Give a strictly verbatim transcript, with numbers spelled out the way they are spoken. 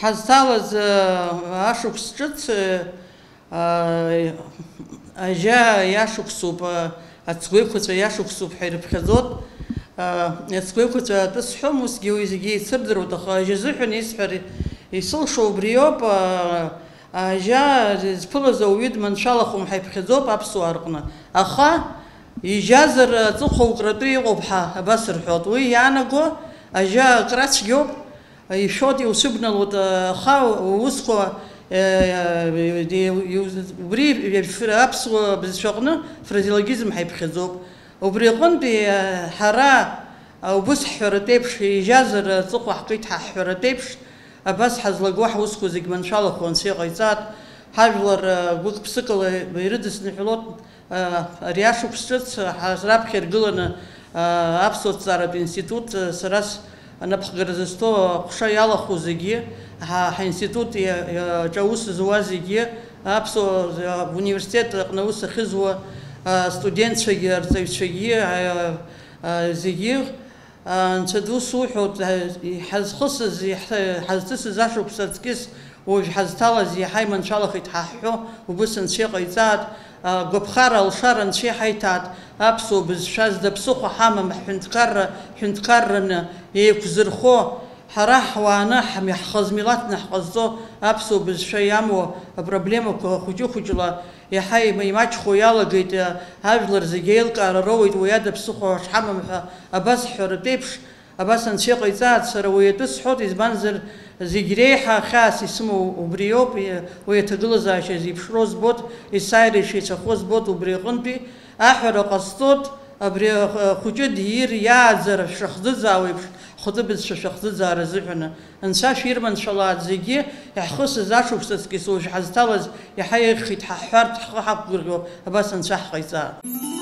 Ҳазҭалаз, э, ашықәс ҿыц, э, а, ажьа иашықәсуп, э, ацгәеиқәаҵәа иашықәсуп ҳәа ирыԥхьаӡоит. Э, ацгәеиқәаҵәа атәы сҳәом, усгьы уи зегьы еицырдыруеит, аха ажьа азыҳәан исҳәар, исылшо убриоуп, э, ажьа зԥылаз ауаҩы дманшәалахом ҳәа иԥхьаӡоуп аԥсуаа рҟны. Аха ижьазар аҵыхәа укратәы иҟоуп ҳәа абас рҳәоит. Уи иаанаго ажьа акрацәгьоуп, ишәоит, иусыбналоит, аха уусқәа, э, э, убри аԥсуа бызшәаҟны фразеологизм ҳаиԥхьаӡоуп. Убри аҟынтәи, э, ҳара, э, убыс ҳҳәаратәеиԥш, ижьазар аҵыхәа ҳкит ҳәа ҳҳәаратәеиԥш, абас ҳазлаго ҳусқәа зегь маншәалахо анцәа иҟаиҵааит, ҳажәлар, э, гәык-ԥсыкала ирыдысныҳәалоит. Ари ашықәс ҿыц ҳа-, раԥхьа иргыланы, аԥсуа ҭҵааратә институт, сара с-, анапхгара зысҭо аҟәша иалахәу зегьы, ҳа-, ҳаинститут иа-, иаҿы аус зуа зегьы, аԥсуа университет аҟны аус ахьызуа астудентцәагьы, арҵаҩцәагьы, а, а, зегьы Анцәа ду суҳәоит, иҳазхысыз, иҳ-, ҳазҭысыз ашықәс аҵкьыс уажә ҳазҭалаз иаҳа иманшәалахеит ҳа ҳҳәо, убыс Анцәа иҟаиҵааит, агәаԥхара, алшара Анцәа иҳаиҭааит, аԥсуа бызшәа зда ԥсыхәа ҳамам, ҳҳәынҭқарра ҳәынҭқарраны еиқәзырхо, ҳара ҳуааны, ҳми-, ҳхаз милаҭны ҳҟазҵо аԥсуа бызшәа иамоу апроблемақәа хәыҷы-хәыҷла Иаҳа има-, имаҷхо иалагеит, ажәлар зегьы аилкаара роуеит, уи ада ԥсыхәа шҳамам ҳәа абас ҳҳәаратәеиԥш, абас Анцәа иҟаиҵааит, сара уи атәы сҳәоит, избанзар, зегь реиҳа хьаас исымоу убриоуп, уи аҭагылазаашьа зеиԥшроу збоит, есааира ишеицәахо збоит, убри аҟынтәи аҳәара ҟасҵоит, абри ахәыҷы диир иааӡара шәахӡыӡаауеиԥш, ҳхатәы бызшәа шәахӡыӡаара азыҳәаны. Анцәа шәирманшәалааит зегьы, иаҳхысыз ашықәс аҵкьыс уажә ҳазҭалаз иаҳа еиӷьхеит ҳәа ҳҳәартә ҳхы ҳақәгәырӷьо, абас Анцәа ҳҟаиҵааит.